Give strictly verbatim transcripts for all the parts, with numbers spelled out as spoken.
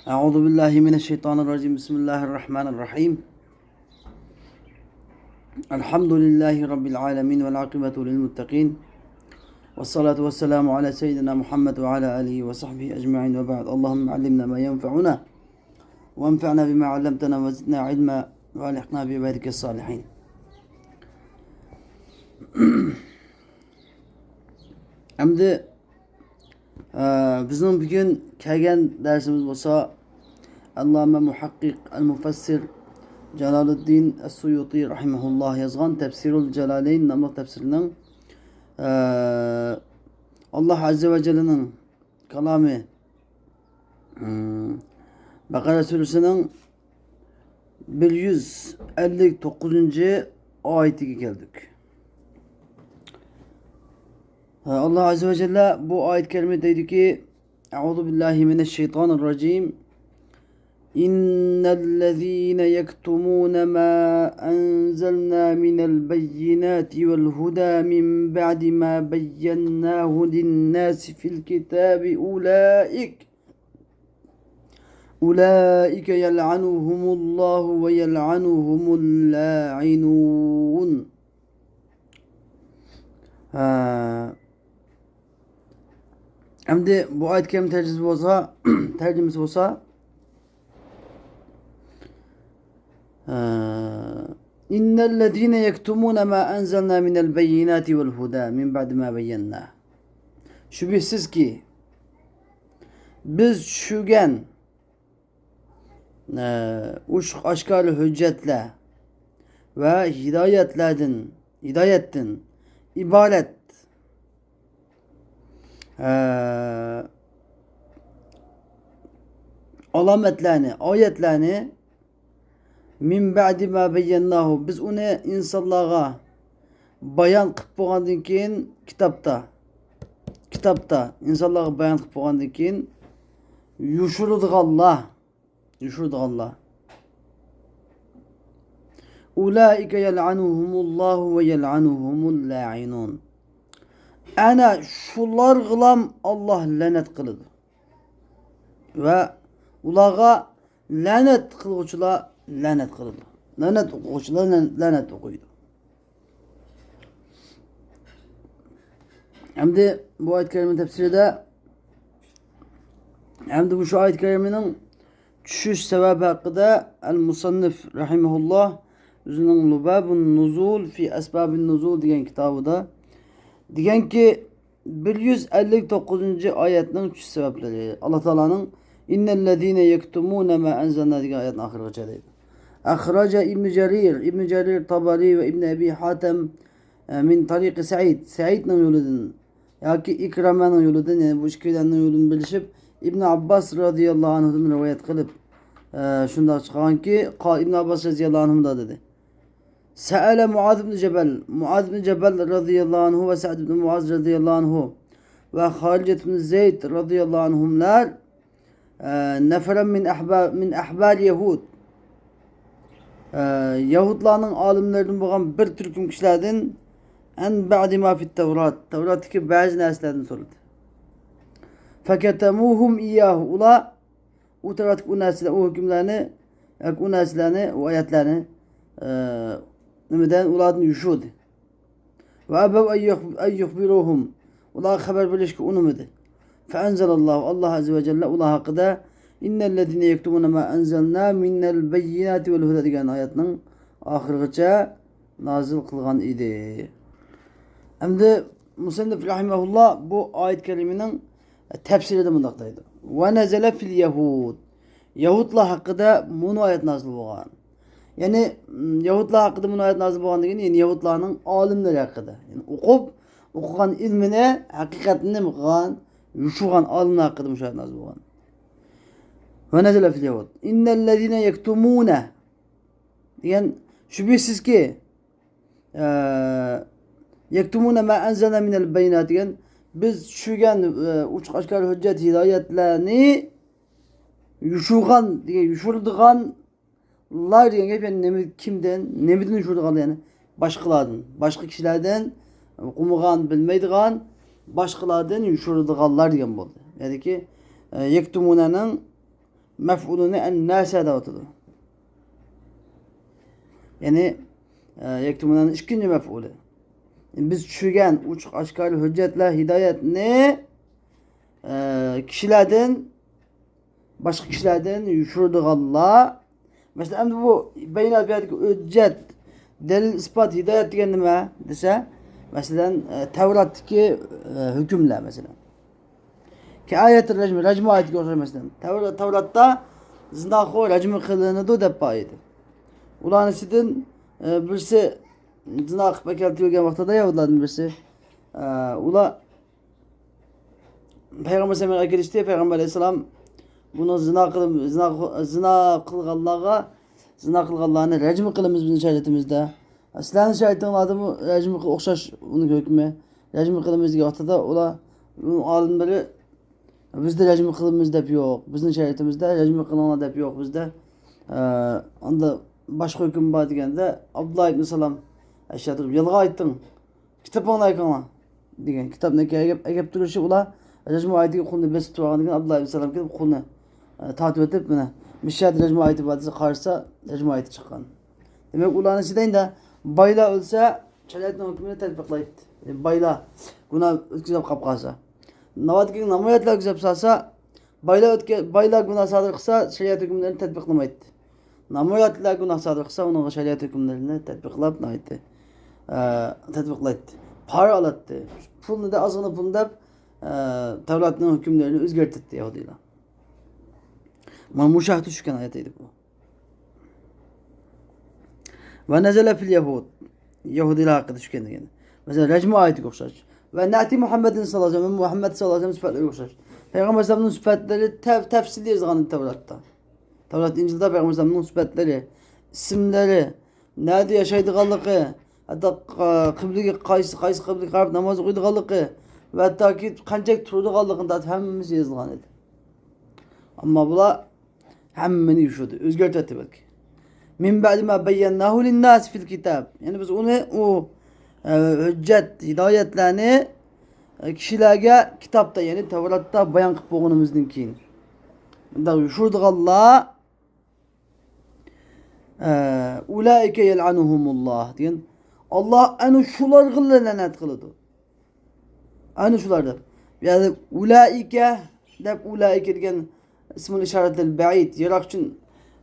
أعوذ بالله من الشيطان الرجيم. بسم الله الرحمن الرحيم. الحمد لله رب العالمين، والعاقبة للمتقين، والصلاة والسلام على سيدنا محمد وعلى آله وصحبه أجمعين، وبعد. اللهم علمنا ما ينفعنا، وانفعنا بما علمتنا، وزدنا علما، وألحقنا بعبادك الصالحين. ئەمدى ئە، بىزنىڭ بۈگۈن كەلگەن دەرسىمىز بولسا، ئەللامە مۇھەققىق ئەل مۇفەسسىر جالالىددىن ئەس-سۇيۇتى رەھىمەھۇللاھ يازغان تەپسىرۇل جالالەين ناملىق تەپسىرىنىڭ، ئە، ئاللاھ ئەززە ۋە جەللىنىڭ كالامى، ئىم، بەقەرە سۈرىسىنىڭ بىر يۈز ئەللىك توققۇزىنچى ئايىتىگە كەلدۇق. ئاللاھ ئەززە ۋە جەللە بۇ ئايەت كەرىمە دەيدۇكى، أعوذ بالله من الشيطان الرجيم. إن الذين يكتمون ما أنزلنا من البينات والهدى من بعد ما بيناه للناس في الكتاب أولئك أولئك يلعنهم الله ويلعنهم اللاعنون. ھە. ئەمدى بۇ ئايەت كەرىمە تەرجىمىسى بولسا، تەرجىمىسى بولسا، ھە، إن الذين يكتمون ما أنزلنا من البينات والهدى من بعد ما بيناه. شۈبھىسىزكى، بىز چۈشۈرگەن، ئە، ئوچۇق ئاشكارا ھۆججەتلەر ۋە ھىدايەتلەردىن، ھىدايەتتىن ئىبارەت، ئە، ئالامەتلەرنى، ئايەتلەرنى، مىن بەئدى ما بەييەنناھۇ، بىز ئۇنى ئىنسانلارغا بايان قىلىپ بولغاندىن كېيىن، كىتابتا، كىتابتا ئىنسانلارغا بايان قىلىپ بولغاندىن كېيىن يوشۇرىدىغانلار، يوشۇرىدىغانلار. ئۇلائىكە يەلئەنۇھۇمۇللاھۇ ۋە يەلئەنۇھۇمۇل لائىنۇن. ئەنە شۇلارغىلام ئاللاھ لەنەت قىلىدۇ. ۋە ئۇلارغا لەنەت قىلغۇچىلار لەنەت قىلىدۇ. لەنەت ئوقۇغۇچىلار لەن-، لەنەت ئوقۇيدۇ. ئەمدى بۇ ئايەت كەرىمە تەپسىرىدە، ئەمدى مۇشۇ ئايەت كەرىمىنىڭ چۈشۈش سەۋەبى ھەققىدە ئەل مۇسەننىف رەھىمەھۇللاھ ئۆزىنىڭ لۇبابۇن نۇزۇل فى ئەسبابىن نۇزۇل دېگەن كىتابىدا دېگەنكى، بىر يۈز ئەللىك توققۇزىنچى ئايەتنىڭ چۈشۈش سەۋەبلىرى. ئاللاھ تائالانىڭ ئىننەللەزىنە يەكتۇمۇنە ما ئەنزەلنا دېگەن ئايەتنىڭ ئاخىرىغىچە دەيدۇ. ئەخرەجە ئىبنى جەرىر، ئىبنى جەرىر تابارى ۋە ئىبنى ئەبى ھاتەم، ئە، مىن تەرىقى سەئىد، سەئىدنىڭ يولىدىن ياكى ئىكرامەنىڭ يولىدىن، يەنى بۇ ئىككىيلەننىڭ يولىدىن بىرلىشىپ، ئىبنى ئابباس رازىياللاھۇ ئەنھۇدىن رىۋايەت قىلىپ، ئە، شۇنداق چىقارغانكى، قال ئىبنى ئابباس رازىياللاھۇ ئەنھۇ مۇنداق دېدى. سەئەلە مۇئاز ئىبنى جەبەل، مۇئاز ئىبنى جەبەل رازىياللاھۇ ئەنھۇ ۋە سەئد ئىبنى مۇئاز رازىياللاھۇ ئەنھۇ ۋە خارىجەت ئىبنى زەيد رازىياللاھۇ ئەنھۇملار، ئە، نەفەرەن مىن ئەھبا-، مىن ئەھبارى يەھۇد، ئە، يەھۇدلارنىڭ ئالىملىرىدىن بولغان بىر تۈركۈم كىشىلەردىن، ئەن بەئدى ما فىت تەۋرات، تەۋراتتىكى بەزى نەرسىلەردىن سورىدى. فەكەتەمۇھۇم ئىيياھۇ، ئۇلار ئۇ تەۋراتتىكى ئۇ نەرسىلەر، ئۇ ھۆكۈملەرنى، ياكى ئۇ نەرسىلەرنى، ئۇ ئايەتلەرنى، ئە، نېمىدىن، ئۇلاردىن يوشۇردى. ۋە ئەبەۋ ئەن يۇخ-، ئەن يۇخبىرۇھۇم، ئۇلارغا خەۋەر بېرىشكە ئۇنىمىدى. فەئەنزەلەللاھۇ، ئاللاھ ئەززە ۋە جەللە ئۇلار ھەققىدە، ئىننەللەزىنە يەكتۇمۇنە ما ئەنزەلنا مىنەل بەييىناتى ۋەل ھۇدە دېگەن ئايەتنىڭ ئاخىرىغىچە نازىل قىلغان ئىدى. ئەمدى مۇسەننىف رەھىمەھۇللاھ بۇ ئايەت كەرىمىنىڭ تەپسىرىدە مۇنداق دەيدۇ. ۋە نەزەلە فىل يەھۇد. يەھۇدلار ھەققىدە مۇنۇ ئايەت نازىل بولغان. يەنى، م، يەھۇدلار ھەققىدە مۇنۇ ئايەت نازىل بولغان دېگىنى، يەنى يەھۇدلارنىڭ ئالىملىرى ھەققىدە. يەنى ئوقۇپ، ئوقۇغان ئىلمىنى ھەقىقەتنى نېمە قىلغان؟ يوشۇرغان ئالىملار ھەققىدە مۇشۇ ئايەت نازىل بولغان. ۋە نەزەلە فىل يەھۇد. ئىننەللەزىنە يەكتۇمۇنە دېگەن، شۈبھىسىزكى، ئە، يەكتۇمۇنە ما ئەنزەلنا مىنەل بەييىنات دېگەن، بىز چۈشۈرگەن، ئە، ئوچۇق ئاشكارا ھۆججەت، ھىدايەتلەرنى يوشۇرغان دېگەن، يوشۇرىدىغانلار دېگەن گەپ، يەنى نېمە، كىمدىن، نېمىدىن يوشۇرىدىغانلار، يەنى باشقىلاردىن، باشقا كىشىلەردىن، ئوقۇمىغان، بىلمەيدىغان، باشقىلاردىن يوشۇرىدىغانلار دېگەن بولدى. يەنىكى، ئە، يەكتۇمۇنەنىڭ مەپئۇلىنى ئەننەسە دەۋاتىدۇ. يەنى، ئە، يەكتۇمۇنانىڭ ئىككىنچى مەپئۇلى. بىز چۈشۈرگەن ئوچۇق ئاشكارا ھۆججەتلەر، ھىدايەتنى، ئە، كىشىلەردىن، باشقا كىشىلەردىن يوشۇرىدىغانلار. مەسىلەن، ئەمدى بۇ بەينە بۇ يەردىكى ھۆججەت، دەلىل، ئىسپات، ھىدايەت دېگەن نېمە دېسە، مەسىلەن، ئە، تەۋراتتىكى، ئە، ھۆكۈملەر، مەسىلەن. كە ئايەتى رەجم، رەجم ئايىتىگە ئوخشاش، مەسىلەن. تەۋرا-، تەۋراتتا زىناخور رەجم قىلىنىدۇ دەپ بار ئىدى. ئۇلارنىڭ ئىچىدىن، ئە، بىرسى زىنا قىلىپ ئەكەلتۈرۈلگەن ۋاقتىدا يەھۇدىيلاردىن بىرسى، ئە، ئۇلار پەيغەمبەر ئەلەيھىسسالامغا كېلىشتى. پەيغەمبەر ئەلەيھىسسالام بۇنى زىنا قىلىپ، زىنا، زىنا قىلغانلارغا، زىنا قىلغانلارنى رەجم قىلىمىز بىزنىڭ شەرىئىتىمىزدە. سىلەرنىڭ شەرىئىتىڭلاردىمۇ رەجمگە ئوخشاش ئۇنىڭ ھۆكمى. رەجم قىلىمىز دېگەن ۋاقتىدا ئۇلار، ئۇنىڭ ئالىملىرى، بىزدە رەجم قىلىمىز دەپ يوق. بىزنىڭ شەرىئىتىمىزدە رەجم قىلىڭلار دەپ يوق بىزدە. ئە، ئاندا باشقا ھۆكۈم بار دېگەندە، ئابدۇللا ئىبن سالام، ئەششە تۇرۇپ، يالغان ئېيتتىڭ. كىتابىڭلار ئەكىڭلار دېگەن. كىتابنى ئەكەپ، ئەكەپ تۇرۇشى ئۇلار رەجم ئايىتىگە قولىنى بېسىپ تۇرغاندىن كېيىن ئابدۇللا ئىبن سالام كېلىپ قولىنى، ئە، تارتىۋېتىپ، مانا، مۇشۇ يەردە رەجم ئايىتى بار دېسە، قارىسا، رەجم ئايىتى چىققان. دېمەك، ئۇلارنىڭ ئىچىدە ئەمدى بايلار ئۆلسە، شەرىئەتنىڭ ھۆكمىنى تەتبىقلايدۇ. بايلار گۇناھ ئۆتكۈزۈپ قاپ قالسا. ناۋادا كېلىن نامراتلار گۈزەپ سالسا، بايلار ئۆتكە-، بايلار گۇناھ سادىر قىلسا، شەرىئەت ھۆكۈملىرىنى تەتبىقلىمايتتى. نامراتلار گۇناھ سادىر قىلسا، ئۇنىڭغا شەرىئەت ھۆكۈملىرىنى تەتبىقلاپ، ناھايىتى، ئە، تەتبىقلايتتى. پارا ئالاتتى. پۇلنى دە، ئازغىنە پۇلنى دەپ، ئە، تەۋراتنىڭ ھۆكۈملىرىنى ئۆزگەرتەتتى يەھۇدىيلار. مانا مۇشۇ ھەقتە چۈشكەن ئايەت ئىدى بۇ. ۋە نەزەلە فىل يەھۇد. يەھۇدىيلار ھەققىدە چۈشكەن دېگەن. مەسىلەن، رەجمۇ ئايىتىگە ئوخشاش. ۋە نەئتى مۇھەممەدىن ساللاللاھۇ ئەلەيھى ۋەسەللەم، مۇھەممەد ساللاللاھۇ ئەلەيھى ۋەسەللەم سۈپەتلىرىگە ئوخشاش. پەيغەمبەر ئەلەيھىسسالامنىڭ سۈپەتلىرى تەپ-، تەپسىلىي يېزىلغان ئىدى تەۋراتتا. تەۋرات، ئىنجىلدا پەيغەمبەر ئەلەيھىسسالامنىڭ سۈپەتلىرى، ئىسىملىرى، نەدە ياشايدىغانلىقى، ھەتتا، ئا، قىبلىگە قايسى، قايسى قىبلىگە قاراپ ناماز ئوقۇيدىغانلىقى ۋە ھەتتاكى قانچە تۇرىدىغانلىقىنى تارتىپ ھەممىسى يېزىلغان ئىدى. ئەمما بۇلار ھەممىنى يوشۇردى، ئۆزگەرتىۋەتتى بەلكى. مىن بەئدى ما بەييەنناھۇ لىنناسى فىل كىتاب. يەنى بىز ئۇنى، ئۇ، ئە، ھۆججەت، ھىدايەتلەرنى، ئە، كىشىلەرگە كىتابتا، يەنى تەۋراتتا بايان قىلىپ بولغىنىمىزدىن كېيىن، مۇنداق يوشۇرىدىغانلار، ئە، ئۇلائىكە يەلئەنۇھۇمۇللاھ دېگەن، ئاللاھ ئەنە شۇلارغىلا لەنەت قىلىدۇ. ئەنە شۇلار دەپ. يەنى ئۇلائىكە دەپ، ئۇلائىكە دېگەن ئىسمۇل ئىشارەتىل بەئىد، يىراق ئۈچۈن،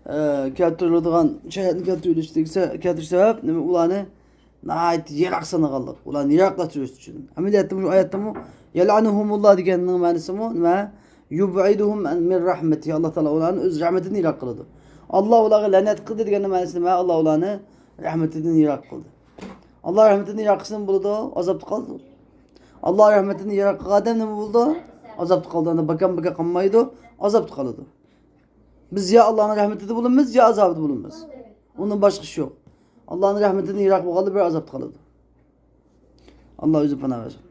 ئە، كەلتۈرۈلىدىغان شەرەتنى كەلتۈرۈلۈشىدىكى سە-، كەلتۈرۈش سەۋەب نېمە؟ ئۇلارنى ناھايىتى يىراق سانىغانلىق، ئۇلارنى يىراقلاشتۇرۇش ئۈچۈن. ئەمەلىيەتتە مۇشۇ ئايەتتىمۇ يەلئەنۇھۇمۇللاھ دېگەننىڭ مەنىسىمۇ نېمە؟ يۇبئىدۇھۇم مىن رەھمەتىھ. ئاللاھ تائالا ئۇلارنى ئۆز رەھمىتىدىن يىراق قىلىدۇ. ئاللاھ ئۇلارغا لەنەت قىلدى دېگەننىڭ مەنىسى نېمە؟ ئاللاھ ئۇلارنى رەھمىتىدىن يىراق قىلدى. ئاللاھ رەھمىتىدىن يىراق قىلسا نېمە بولىدۇ؟ ئازابتا قالىدۇ. ئاللاھ رەھمىتىدىن يىراق قىلغان ئادەم نېمە بولىدۇ؟ ئازابتا قالىدۇ. ئاندىن باكام باكا قالمايدۇ، ئازابتا قالىدۇ. بىز يا ئاللاھنىڭ رەھمىتىدە بولىمىز، يا ئازابىدا بولىمىز. ئۇندىن باشقا ئىش يوق. ئاللاھنىڭ رەھمىتىدىن يىراق بولغاندا بىر ئازابتا قالىدۇ. ئاللاھ ئۆزى پاناھ بەرسۇن.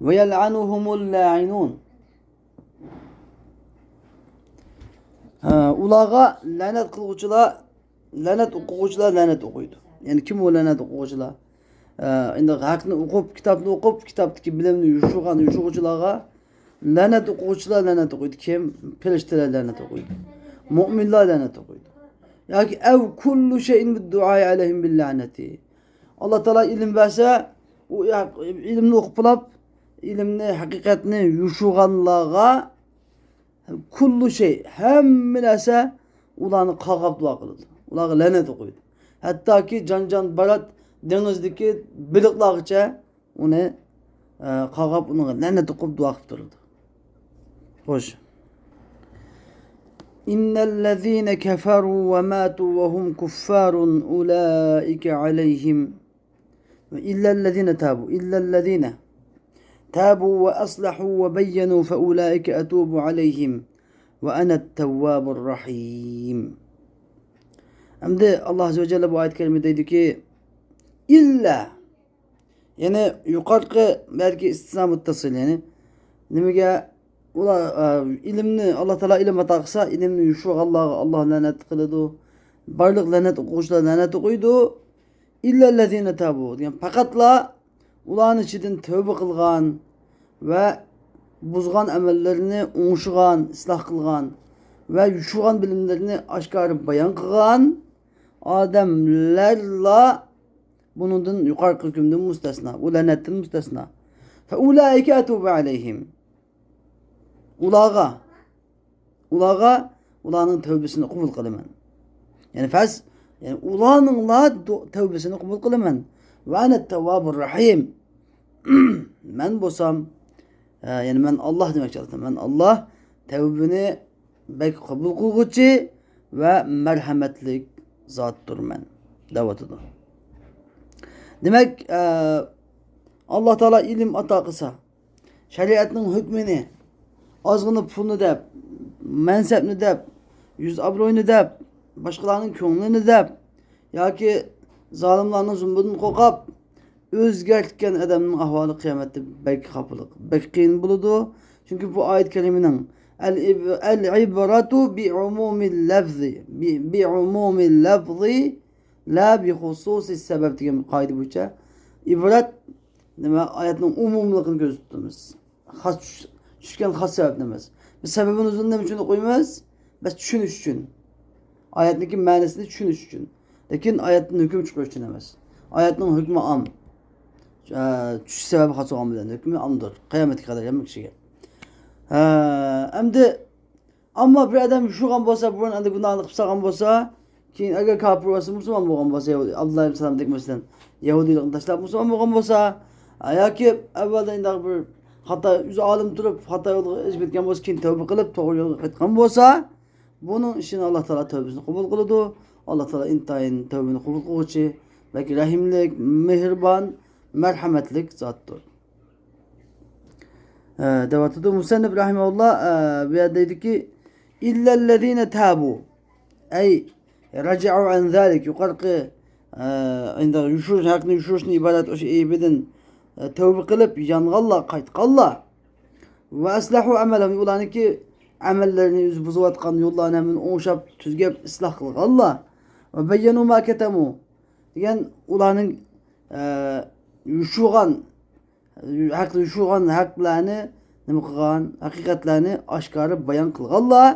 ۋە يەلئەنۇھۇمۇل لائىنۇن. ھە، ئۇلارغا لەنەت قىلغۇچىلار، لەنەت ئوقۇغۇچىلار لەنەت ئوقۇيدۇ. يەنى كىم ئۇ لەنەت ئوقۇغۇچىلار؟ ھە، ئەمدى ھەقنى ئوقۇپ، كىتابنى ئوقۇپ، كىتابتىكى بىلىمنى يوشۇرغان يوشۇرغۇچىلارغا لەنەت ئوقۇغۇچىلار لەنەت ئوقۇيدۇ. كىم؟ پەرىشتىلەر لەنەت ئوقۇيدۇ. مۆمىنلەر لەنەت ئوقۇيدۇ. ياكى ئەۋ كۇللۇ شەيئىن بىددۇئائى ئەلەيھىم بىللەنەتى. ئاللاھ تائالا ئىلىم بەرسە، ئۇ يا-، ئىلىمنى ئوقۇپ بولاپ، ئىلىمنى، ھەقىقەتنى يوشۇرغانلارغا كۇللۇ شەي، ھەممە نەرسە ئۇلارنى قارغاپ دۇئا قىلىدۇ. ئۇلارغا لەنەت ئوقۇيدۇ. ھەتتاكى جان-جان بارات دېڭىزدىكى بېلىقلارغىچە ئۇنى، ئە، قارغاپ ئۇنىڭغا لەنەت ئوقۇپ دۇئا قىلىپ تۇرىدۇ. خوش. إن الذين كفروا وماتوا وهم كفار أولئك عليهم إلا الذين تابوا، إلا الذين تابوا وأصلحوا وبينوا فأولئك أتوب عليهم وأنا التواب الرحيم. ئەمدى ئاللاھ ئەززە ۋە جەللە بۇ ئايەت كەرىمىدە دەيدۇكى، ئىللا، يەنى يۇقىرىقى بەلكى ئىستىسنا مۇتتەسىل، يەنى نېمىگە ئۇلار، ئە، ئىلىمنى، ئاللاھ تائالا ئىلىم ئاتا قىلسا، ئىلىمنى يوشۇرغانلارغا ئاللاھ لەنەت قىلىدۇ. بارلىق لەنەت ئوقۇغۇچىلار لەنەت ئوقۇيدۇ. إلا الذين تابوا دېگەن، پەقەتلا ئۇلارنىڭ ئىچىدىن تەۋبە قىلغان ۋە بۇزغان ئەمەللىرىنى ئوڭشىغان، ئىسلاھ قىلغان ۋە يوشۇرغان بىلىملىرىنى ئاشكارا بايان قىلغان ئادەملەرلا بۇنىڭدىن، يۇقىرىقى ھۆكۈمدىن مۇستەسنا، ئۇ لەنەتتىن مۇستەسنا. فَأُولَٰئِكَ أَتُوبُ عَلَيْهِمْ. ئۇلارغا، ئۇلارغا، ئۇلارنىڭ تەۋبىسىنى قوبۇل قىلىمەن. يەنى فەس، يەنى ئۇلارنىڭلا دۇ-، تەۋبىسىنى قوبۇل قىلىمەن. وَأَنَا التَّوَّابُ الرَّحِيمُ. مەن بولسام، ئە، يەنى مەن ئاللاھ دېمەكچى، ئاللاھ. مەن ئاللاھ، تەۋبىنى بەك قوبۇل قىلغۇچى ۋە مەرھەمەتلىك زاتتۇرمەن، دەۋاتىدۇ. دېمەك، ئە، ئاللاھ تائالا ئىلىم ئاتا قىلسا، شەرىئەتنىڭ ھۆكمىنى، ئازغىنە پۇلنى دەپ، مەنسەپنى دەپ، يۈز ئابرۇينى دەپ، باشقىلارنىڭ كۆڭلىنى دەپ ياكى زالىملارنىڭ زۇلمىدىن قورقۇپ ئۆزگەرتكەن ئادەمنىڭ ئەھۋالى قىيامەتتە بەك خاپىلىق، بەك قىيىن بولىدۇ. چۈنكى بۇ ئايەت كەرىمىنىڭ «العب-، العبرة بعموم اللفظ، ب-، بعموم اللفظ لا بخصوص السبب» دېگەن قائىدە بويىچە ئىبرەت نېمە، ئايەتنىڭ ئومۇملۇقىنى كۆزدە تۇتىمىز. خاس چۈش-، چۈشكەن خاس سەۋەبتىن ئەمەس. بىز سەۋەبى نۇزۇلنى نېمە ئۈچۈن ئوقۇيمىز؟ بەس چۈشىنىش ئۈچۈن. ئايەتنىڭكى مەنىسىنى چۈشىنىش ئۈچۈن. لېكىن ئايەتتىن ھۆكۈم چىقىرىش ئۈچۈن ئەمەس. ئايەتنىڭ ھۆكمى ئام. ئە، چۈشۈش سەۋەبى خاس بولغان بىلەن ھۆكمى ئامدۇر. قىيامەتكە قەدەر ھەممە كىشىگە. ھە، ئەمدى ئەمما بىر ئادەم يوشۇرغان بولسا، بۇرۇن ئەندى گۇناھنى قىلىپ سالغان بولسا، كېيىن ئەگەر كاپىر بولسا، مۇسۇلمان بولغان بولسا، يەھۇدىي، ئابدۇللا ئىبن سالامدەك مەسىلەن، يەھۇدىيلىقنى تاشلاپ مۇسۇلمان بولغان بولسا، ياكى ئەۋۋەلدە ئۇنداق بىر خاتا، ئۆزى ئالىم تۇرۇپ، خاتا يولغا ئېزىپ كەتكەن بولسا، كېيىن تەۋبە قىلىپ، توغرا يولغا قايتقان بولسا، بۇنىڭ ئىشىنى ئاللاھ تائالا تەۋبىسىنى قوبۇل قىلىدۇ. ئاللاھ تائالا ئىنتايىن تەۋبىنى قوبۇل قىلغۇچى، بەك رەھىملىك، مېھرىبان، مەرھەمەتلىك زاتتۇر. ئە، دەۋاتىدۇ مۇسەننىپ رەھىمەھۇللا، ئە، بۇ يەردە دەيدۇكى، «إلا الذين تابوا، أي رجعوا عن ذلك»، يۇقىرىقى، ئە، ئەندى يوشۇرۇش، ھەقنى يوشۇرۇشتىن ئىبارەت ئاشۇ ئەيىبىدىن، ئە، تەۋبە قىلىپ يانغانلار، قايتقانلار. «وأصلحوا عملهم»، ئۇلارنىڭكى ئەمەللىرىنى، ئۆزى بۇزۇۋاتقان يوللارنى ھەممىنى ئوڭشاپ، تۈزگەپ، ئىسلاھ قىلغانلار. «وبينوا ما كتموا» دېگەن ئۇلارنىڭ، ئە، يوشۇرغان، ھەق، يوشۇرغان ھەقلەرنى نېمە قىلغان، ھەقىقەتلەرنى ئاشكارا بايان قىلغانلار.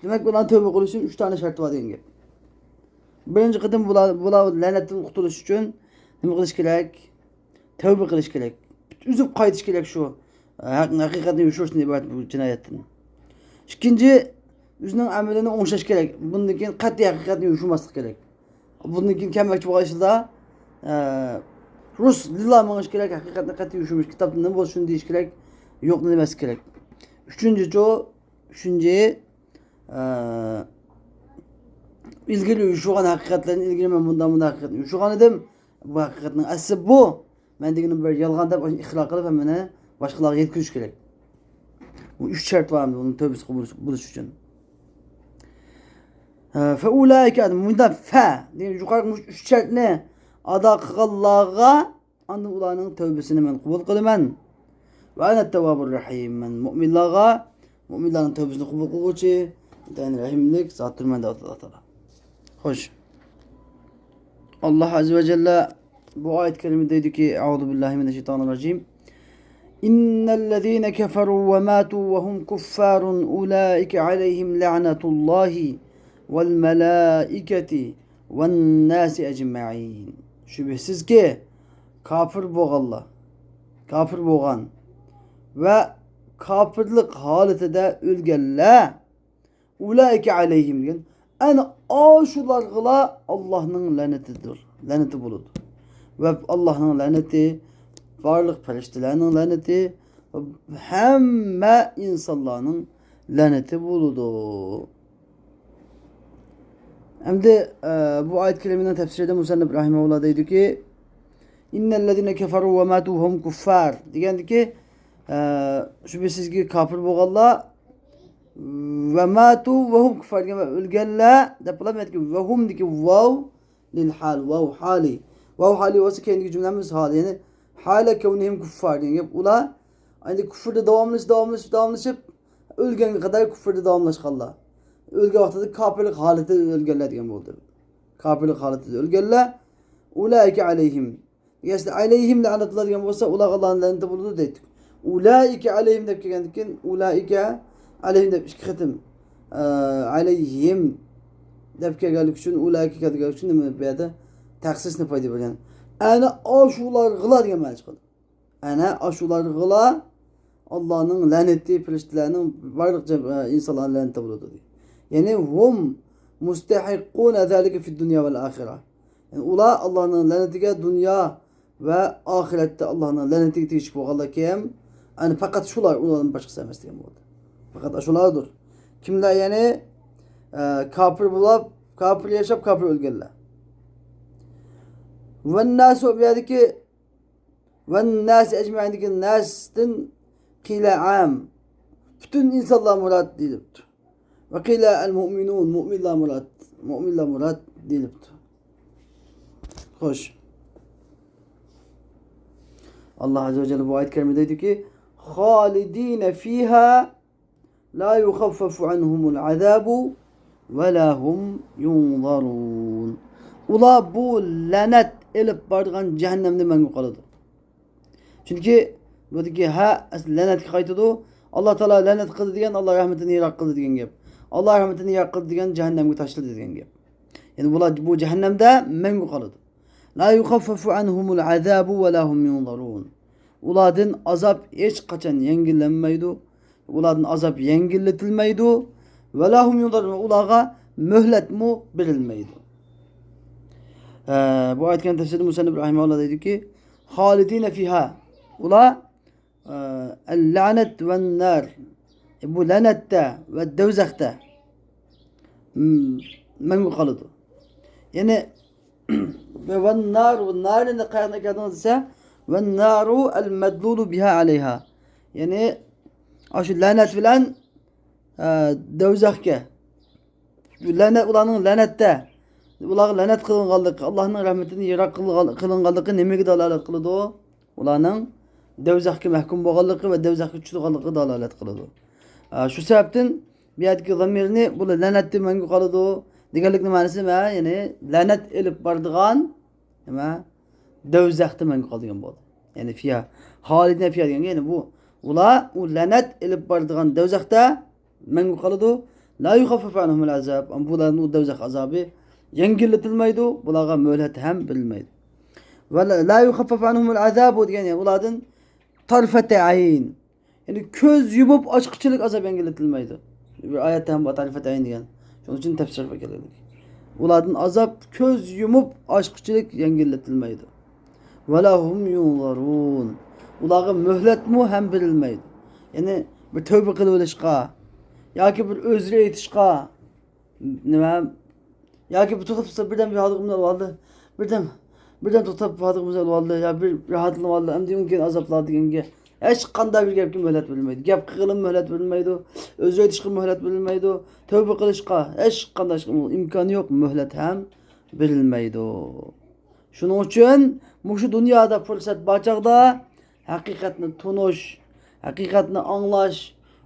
دېمەك، بۇلارنىڭ تەۋبە قىلىش ئۈچۈن ئۈچ دانە شەرتى بار دېگەن گەپ. بىرىنچى قېتىم بۇلار، بۇلار لەنەتتىن قۇتۇلۇش ئۈچۈن نېمە قىلىش كېرەك؟ تەۋبە قىلىش كېرەك. ئۈزۈپ قايتىش كېرەك شۇ ھەق، ھەقىقەتنى يوشۇرۇشتىن ئىبارەت بۇ جىنايەتتىن. ئىككىنچى، ئۆزىنىڭ ئەمىلىنى ئوڭشاش كېرەك. بۇندىن كېيىن قەتئىي ھەقىقەتنى يوشۇرماسلىق كېرەك. بۇندىن كېيىن كەلمەكچى بولغان ئىشلاردا، ئە، رۇس لىلا مېڭىش كېرەك، ھەقىقەتنى قەتئىي يوشۇرماش، كىتابتا نېمە بولسا شۇنى دېيىش كېرەك، يوقنى دېمەسلىك كېرەك. ئۈچىنچىچۇ، ئۈچىنچى، ئە، ئىلگىرى يوشۇرغان ھەقىقەتلەرنى، ئىلگىرى مەن مۇنداق، مۇنداق ھەقىقەتنى يوشۇرغان ئىدىم، بۇ ھەقىقەتنىڭ ئەسلى بۇ، مەن دېگىنىم بىر يالغان دەپ، ئاشۇنى ئىقرار قىلىپ، ھەممىنى باشقىلارغا يەتكۈزۈش كېرەك. بۇ ئۈچ شەرت بار ئەمدى ئۇنىڭ تەۋبىسى قوبۇل بولۇش ئۈچۈن. ھە، فەئۇلائىكە، مۇنداق فە دېگەن يۇقىرىقى مۇشۇ ئۈچ شەرتنى ئادا قىلغانلارغا ئاندىن ئۇلارنىڭ تەۋبىسىنى مەن قوبۇل قىلىمەن. ۋە ئەنە تەۋۋابۇر رەھىم، مەن مۇئمىنلارغا، مۇئمىنلارنىڭ تەۋبىسىنى قوبۇل قىلغۇچى، ئىنتايىن رەھىملىك زاتتۇرمەن، دەۋاتىدۇ ئاللا تائالا. خوش. ئاللا ئەززە ۋە جەللە بۇ ئايەت كەرىمىدە دەيدۇكى، أعوذ بالله من الشيطان الرجيم. إن الذين كفروا وماتوا وهم كفار أولئك عليهم لعنة الله والملائكة والناس أجمعين. شۈبھىسىزكى، كاپىر بولغانلار، كاپىر بولغان ۋە كاپىرلىق ھالىتىدە ئۆلگەنلەر، ئۇلائىكە ئەلەيھىم دېگەن، ئەنە ئاشۇلارغىلا ئاللانىڭ لەنىتىدۇر، لەنىتى بولىدۇ. ۋە ئاللانىڭ لەنىتى، بارلىق پەرىشتىلەرنىڭ لەنىتى، ھەممە ئىنسانلارنىڭ لەنىتى بولىدۇ. ئەمدى، ئە، بۇ ئايەت كەرىمىنىڭ تەپسىرىدە مۇسەننىپ رەھىمەھۇللا دەيدۇكى، إن الذين كفروا وماتوا وهم كفار دېگەندىكى، ئە، شۈبھىسىزكى كاپىر بولغانلار، ۋە ماتۇ ۋە ھۇم كۇففار دېگەن، ۋە ئۆلگەنلەر دەپ بولامدۇ؟ ۋە ھۇمدىكى ۋاۋ لىل ھال، ۋاۋ ھالى. ۋاۋ ھالى بولسا كەينىدىكى جۈملىمىز ھال، يەنى ھالە كەۋنىھىم كۇففار دېگەن گەپ. ئۇلار ئەمدى كۇفردا داۋاملىشىپ، داۋاملىشىپ، داۋاملىشىپ، ئۆلگەنگە قەدەر كۇفردا داۋاملاشقانلار. ئۆلگەن ۋاقتىدا كاپىرلىق ھالىتىدە ئۆلگەنلەر دېگەن بولدى. كاپىرلىق ھالىتىدە ئۆلگەنلەر. ئۇلائىكە ئەلەيھىم. ئەگەر ئەلەيھىم لەنەتۇللا دېگەن بولسا، ئۇلارغا ئاللانىڭ لەنىتى بولىدۇ دەيتتۇق. ئۇلائىكە ئەلەيھىم دەپ كەلگەندىن كېيىن، ئۇلائىكە ئەلەيھىم دەپ ئىككى قېتىم، ئە، ئەلەيھىم دەپ كەلگەنلىكى ئۈچۈن، ئۇلائىكە كەلگەنلىكى ئۈچۈن نېمە بۇ يەردە تەخسىسنى پايدا بەرگەن. ئەنە ئاشۇلارغىلا دېگەن مەنە چىقىدۇ. ئەنە ئاشۇلارغىلا ئاللانىڭ لەنىتى، پەرىشتىلەرنىڭ، بارلىق جەم-، ئە، ئىنسانلارنىڭ لەنىتى بولىدۇ دېگەن. يەنى ھۇم مۇستەھىققۇنە زالىكە فىد دۇنيا ۋەل ئاخىرە. يەنى ئۇلار ئاللانىڭ لەنىتىگە دۇنيا ۋە ئاخىرەتتە ئاللانىڭ لەنىتىگە تېگىشلىك بولغانلار كىم؟ ئەنە پەقەت شۇلار، ئۇلاردىن باشقىسى ئەمەس دېگەن بولدى. پەقەت شۇلاردۇر. كىملەر يەنى، ئە، كاپىر بولۇپ، كاپىر ياشاپ، كاپىر ئۆلگەنلەر. ۋەنناسۇ بۇ يەردىكى ۋەنناسى ئەجمەئىندىكى ناسدىن قىلە ئام. پۈتۈن ئىنسانلار مۇراد دېيىلىپتۇ. ۋە قىلە ئەل مۇئمىنۇن، مۇئمىنلار مۇراد، مۇئمىنلار مۇراد دېيىلىپتۇ. خوش. ئاللا ئەززە ۋە جەللە بۇ ئايەت كەرىمىدە دەيدۇكى، خالىدىنە فىھا لا يۇخەففەفۇ ئەنھۇمۇل ئەزابۇ ۋە لا ھۇم يۇنزەرۇن. ئۇلار بۇ لەنەت ئېلىپ بارىدىغان جەھەننەمدە مەڭگۈ قالىدۇ. چۈنكى بۇدىكى ھە ئەسلى لەنەتكە قايتىدۇ. ئاللا تائالا لەنەت قىلدى دېگەن، ئاللا رەھمىتىنى يىراق قىلدى دېگەن گەپ. ئاللا رەھمىتىنى يىراق قىلدى دېگەن جەھەننەمگە تاشلىدى دېگەن گەپ. يەنى بۇلار بۇ جەھەننەمدە مەڭگۈ قالىدۇ. لا يۇخەففەفۇ ئەنھۇمۇل ئەزابۇ ۋە لا ھۇم يۇنزەرۇن. ئۇلاردىن ئازاب ھېچقاچان يەڭگىللەنمەيدۇ. ئۇلاردىن ئازاب يەڭگىللىتىلمەيدۇ. ۋە لا ھۇم يۇنزەرۇن، ئۇلارغا مۆھلەتمۇ بېرىلمەيدۇ. ئە، بۇ ئايەتكە تەپسىردە مۇسەننىپ رەھىمەھۇللا دەيدۇكى، خالىدىنە فىھا. ئۇلار، ئە، لەنەت ۋە نار. بۇ لەنەتتە ۋە دەۋزەختە م-، مەڭگۈ قالىدۇ. يەنى، ۋە نار، ۋە نارنى قاياقتىن ئەكەلدىڭىز دېسە، ۋە نارۇ ئەل مەدلۇلۇ بىھا ئەلەيھا. يەنى، ئاشۇ لەنەت بىلەن، ئە، دەۋزەخكە. لەنەت، ئۇلارنىڭ لەنەتتە، ئۇلارغا لەنەت قىلىنغانلىقى، ئاللانىڭ رەھمىتىنى يىراق قىلغان-، قىلىنغانلىقى نېمىگە دالالەت قىلىدۇ؟ ئۇلارنىڭ دەۋزەخكە مەھكۇم بولغانلىقى ۋە دەۋزەخكە چۈشىدىغانلىقىغا دالالەت قىلىدۇ. ئە، شۇ سەۋەبتىن بۇ يەردىكى زامىرنى، بۇلار لەنەتتە مەڭگۈ قالىدۇ دېگەنلىكنىڭ مەنىسى نېمە؟ يەنى لەنەت ئېلىپ بارىدىغان نېمە؟ دەۋزەختە مەڭگۈ قالىدىغان بولدى. يەنى فىيا. خالىدىنە فىيا دېگەنگە، يەنى بۇ، ئۇلار ئۇ لەنەت ئېلىپ بارىدىغان دەۋزەختە مەڭگۈ قالىدۇ. لا يۇخەففەفۇ ئەنھۇمۇل ئەزاب. ئەمما بۇلارنىڭ ئۇ دەۋزەخ ئازابى يەڭگىللىتىلمەيدۇ. بۇلارغا مۆھلەت ھەم بېرىلمەيدۇ. ۋە لا، لا يۇخەففەفۇ ئەنھۇمۇل ئەزابۇ دېگەن، يەنى ئۇلاردىن تارفەتە ئەين. يەنى كۆز يۇمۇپ ئاچقۇچىلىك ئازاب يەڭگىللىتىلمەيدۇ. بىر ئايەتتە ھەم بار تارفەتەين دېگەن. شۇنىڭ ئۈچۈن تەپسىرگە كەلگەن. ئۇلاردىن ئازاب كۆز يۇمۇپ ئاچقۇچىلىك يەڭگىللىتىلمەيدۇ. ۋە لا ھۇم يۇنزەرۇن. ئۇلارغا مۆھلەتمۇ ھەم بېرىلمەيدۇ. يەنى بىر تەۋبە قىلىۋېلىشقا ياكى بىر ئۆزرە ئېيتىشقا، نېمە، ياكى بىر توختاپ تۇرسا، بىردەم بىر ھالىغا مىنىپ ئالدى. بىردەم، بىردەم توختاپ ھالىغا مىنىپ ئالدى. يا بىر راھەتلىنىپ ئالدى. ئەمدى ئۇنىڭ كېيىن ئازابلار دېگەنگە ھېچقانداق بىر گەپكە مۆھلەت بېرىلمەيدۇ. گەپ قىلغىلىمۇ مۆھلەت بېرىلمەيدۇ. ئۆزرە ئېيتىشقا مۆھلەت بېرىلمەيدۇ. تەۋبە قىلىشقا ھېچقانداق ئىمكان يوق، مۆھلەت ھەم بېرىلمەيدۇ. شۇنىڭ ئۈچۈن مۇشۇ دۇنيادا پۇرسەت بار چاغدا ھەقىقەتنى تونۇش، ھەقىقەتنى ئاڭلاش،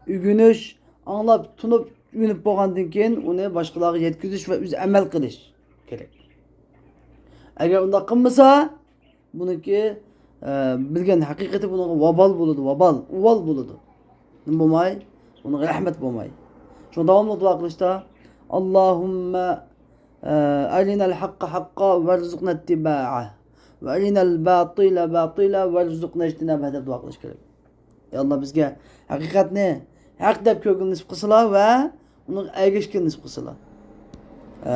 ئۆگىنىش، ئاڭلاپ، تونۇپ، ئۆگىنىپ بولغاندىن كېيىن ئۇنى باشقىلارغا يەتكۈزۈش ۋە ئۆزى ئەمەل قىلىش كېرەك. ئەگەر ئۇنداق قىلمىسا، بۇنىڭكى، ئە، بىلگەن ھەقىقىتى بۇنىڭغا ۋابال بولىدۇ، ۋابال، ئۇۋال بولىدۇ. نېمە بولماي؟ ئۇنىڭغا رەھمەت بولماي. شۇڭا داۋاملىق دۇئا قىلىشتا، ئاللاھۇممە، ئە، ئەرىنەل ھەققە ھەققا ۋەرزۇقنە ئىتتىبائە، ۋە ئەرىنەل باتىلە باتىلە ۋەرزۇقنە ئىجتىنابە دەپ دۇئا قىلىش كېرەك. يا ئاللا، بىزگە ھەقىقەتنى ھەق دەپ كۆرگىنى نېسىپ قىلسىلا ۋە ئۇنىڭغا ئەگىشكىنى نېسىپ قىلسىلا. ئە،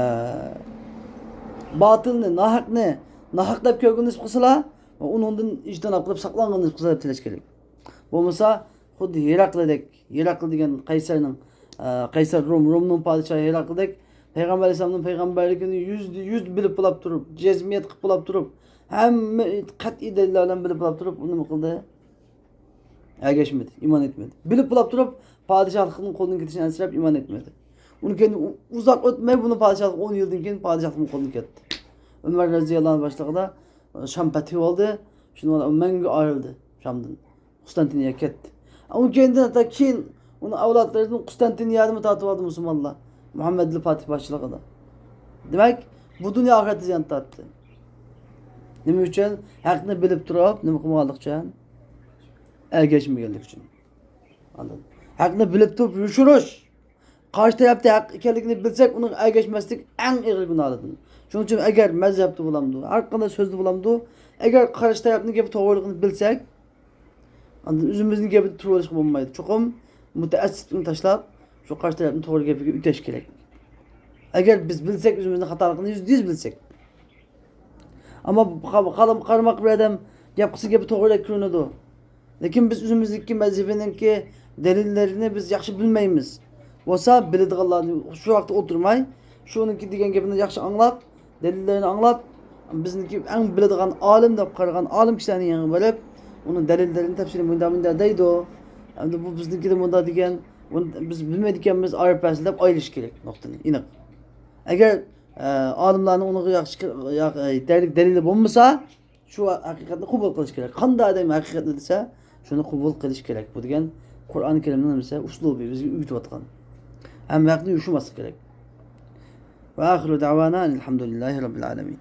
باتىلنى، ناھەقنى ناھەق دەپ كۆرگىنى نېسىپ قىلسىلا ۋە ئۇنىڭدىن ئىجتىناب قىلىپ ساقلانغىنى نېسىپ قىلسىلا دەپ تىلەش كېرەك. بولمىسا خۇددى ھېراقلىدەك، ھېراقلى دېگەن قەيسەرنىڭ، ئە، قەيسەر روم، رومنىڭ پادىشاھى ھېراقلىدەك پەيغەمبەر ئەلەيھىسسالامنىڭ پەيغەمبەرلىكىنى يۈزدە يۈز بىلىپ بولاپ تۇرۇپ، جەزمىيەت قىلىپ بولاپ تۇرۇپ، ھەممە قەتئىي دەلىللەر بىلەن بىلىپ بولاپ تۇرۇپ، ئۇ نېمە قىلدى؟ ئەگەشمىدى، ئىمان ئېيتمىدى. بىلىپ بولاپ تۇرۇپ، پادىشاھلىقنىڭ قولىدىن كېتىشىنى ئەنسىرەپ ئىمان ئېيتمىدى. ئۇنىڭ كېيىن ئۇ-، ئۇزاق ئۆتمەي بۇنىڭ پادىشاھلىقى ئون يىلدىن كېيىن پادىشاھلىقنىڭ قولىدىن كەتتى. ئۆمەر رەزىياللاھۇ ئەنھۇ باشلىقىدا شام پەتھى بولدى. شۇنىڭ بىلەن ئۇ مەڭگۈ ئايرىلدى شامدىن. قۇستانتىنىيەگە كەتتى. ئۇنىڭ كېيىندىن ھەتتا كېيىن ئۇنىڭ ئەۋلادلىرىدىن قۇستانتىنىيەدىمۇ تارتىۋالدى مۇسۇلمانلار. مۇھەممەد ئەل پاتىھ باشچىلىقىدا. دېمەك، بۇ دۇنيا ئاخىرەتتە زىيان تارتتى. نېمە ئۈچۈن؟ ھەقنى بىلىپ تۇرۇپ، نېمە قىلمىغانلىق ئۈچۈن؟ ئەگەشمىگەنلىكى ئۈچۈن. ئاندىن ھەقنى بىلىپ تۇرۇپ يوشۇرۇش. قارشى تەرەپتە ھەق ئىكەنلىكىنى بىلسەك، ئۇنىڭغا ئەگەشمەسلىك ئەڭ ئېغىر گۇناھلاردىن. شۇنىڭ ئۈچۈن ئەگەر مەزھەپتە بولامدۇ، ھەر قانداق سۆزدە بولامدۇ، ئەگەر قارشى تەرەپنىڭ گېپى توغرىلىقىنى بىلسەك، ئاندىن ئۆزىمىزنىڭ گېپىنى تۇرۇۋېلىشقا بولمايدۇ. چوقۇم مۇتەئەسسىپلىكنى تاشلاپ، شۇ قارشى تەرەپنىڭ توغرا گېپىگە ئۆتەش كېرەك. ئەگەر بىز بىلسەك، ئۆزىمىزنىڭ خاتالىقىنى يۈزدە يۈز بىلسەك. ئەمما قا-، قا-، قارىماق بىر ئادەم گەپ قىلسا، گېپى توغرىدەك كۆرۈنىدۇ. لېكىن بىز ئۆزىمىزنىڭكى مەزھىپىنىڭكى دەلىللىرىنى بىز ياخشى بىلمەيمىز. بولسا بىلىدىغانلارنى شۇ ۋاقىتتا ئولتۇرماي، شۇنىڭكى دېگەن گېپىنى ياخشى ئاڭلاپ، دەلىللىرىنى ئاڭلاپ، بىزنىڭكى ئەڭ بىلىدىغان ئالىم دەپ قارىغان ئالىم كىشىلەرنىڭ يېنىغا بېرىپ، ئۇنىڭ دەلىللىرىنى تەپسىلىي مۇنداق، مۇنداق دەيدۇ. ئەمدى بۇ بىزنىڭكىدە مۇنداق دېگەن، بۇنى بىز بىلمەيدىكەنمىز، ئارىپ بەرسۇن دەپ ئايرىش كېرەك نۇقتىنى، ئېنىق. ئەگەر، ئە، ئالىملارنىڭ ئۇنىڭغا ياخشى، يا-، يېتەرلىك دەلىلى بولمىسا، شۇ ھەقىقەتنى قوبۇل قىلىش كېرەك. قانداق ئادەم ھەقىقەتنى دېسە، شۇنى قوبۇل قىلىش كېرەك. بۇ دېگەن قۇرئان كەرىمنىڭ نېمىسى، ئۇسلۇبى، بىزگە ئۆگىتىۋاتقان. ھەم ھەقنى يوشۇرماسلىق كېرەك. ۋە ئاخىرۇ دەۋانا ئەنىل ھەمدۇلىللاھى رەببىل ئالەمىن.